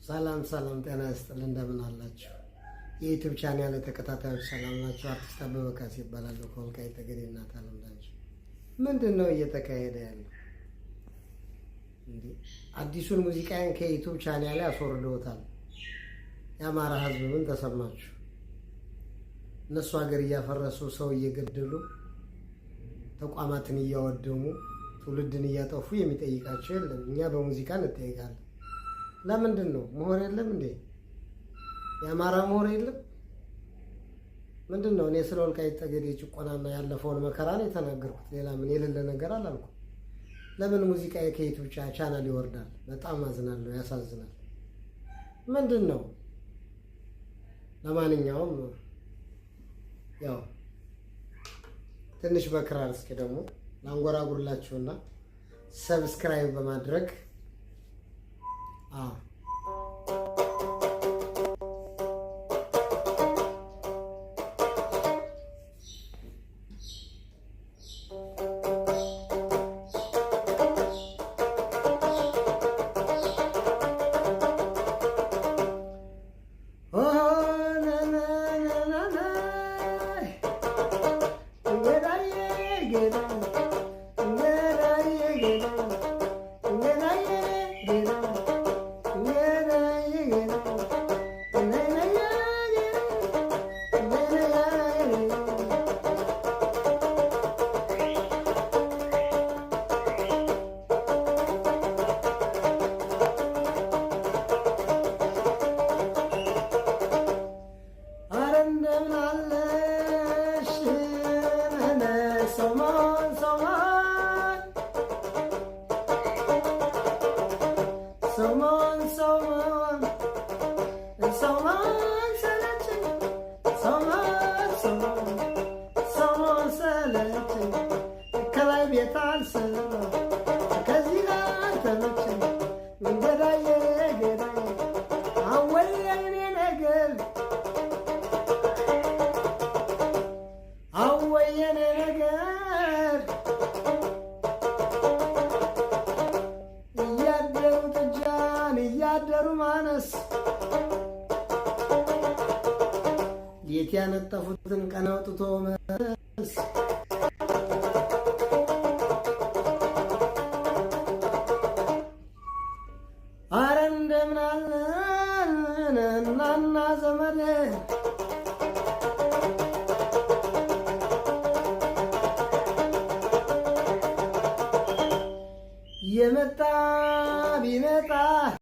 ሰላም ሰላም፣ ጤና ይስጥልኝ። እንደምን አላችሁ? የ YouTube channel ተከታታዮች ሰላም ናችሁ? አርቲስት አበበ ካሴ እባላለሁ ከወልቃይት ጠገዴ እናት አለም ዳንች። ምንድን ነው እየተካሄደ ያለው? እንዴ አዲሱን ሙዚቃዬን ከ YouTube channel ላይ አስወርደውታል። የአማራ ሕዝብ ምን ተሰማችሁ? እነሱ ሀገር እያፈረሱ፣ ሰው እየገደሉ፣ ተቋማትን እያወደሙ፣ ትውልድን እያጠፉ የሚጠይቃቸው የለም። እኛ በሙዚቃ እንጠይቃለን። ለምንድን ነው? ምሁር የለም እንዴ? የአማራ ምሁር የለም? ምንድን ነው? እኔ ስለ ወልቃይት ጠገዴ ጭቆናና ያለፈውን መከራ ነው የተናገርኩት። ሌላ ምን የሌለ ነገር አላልኩም። ለምን ሙዚቃ ከ YouTube channel ይወርዳል? በጣም አዝናለሁ። ያሳዝናል። ምንድን ነው? ለማንኛውም ያው ትንሽ በክራር እስኪ ደግሞ ላንጎራጉርላችሁና subscribe በማድረግ። አረ እንደምን አለሽ ሰሞን ሰሞን ሰሞን ሰሞን ሰሞን ሰለቸኝ፣ ሰሞን ሰሞን ሰሞን ሰለቸኝ፣ ከላይ ቤት አልሰራ ከዚህ ጋር ተመቸኝ፣ ገዳዬ ገዳዬ አወይ የኔ ነገር፣ አወይ የኔ ነገር፣ እያደሩ ጥጃን እያደሩ ማነስ፣ ሌት ያነጠፉትን ቀን አውጥቶ መስ። አረ እንደምን አለን እናና ዘመዴ፣ የመጣ ቢመጣ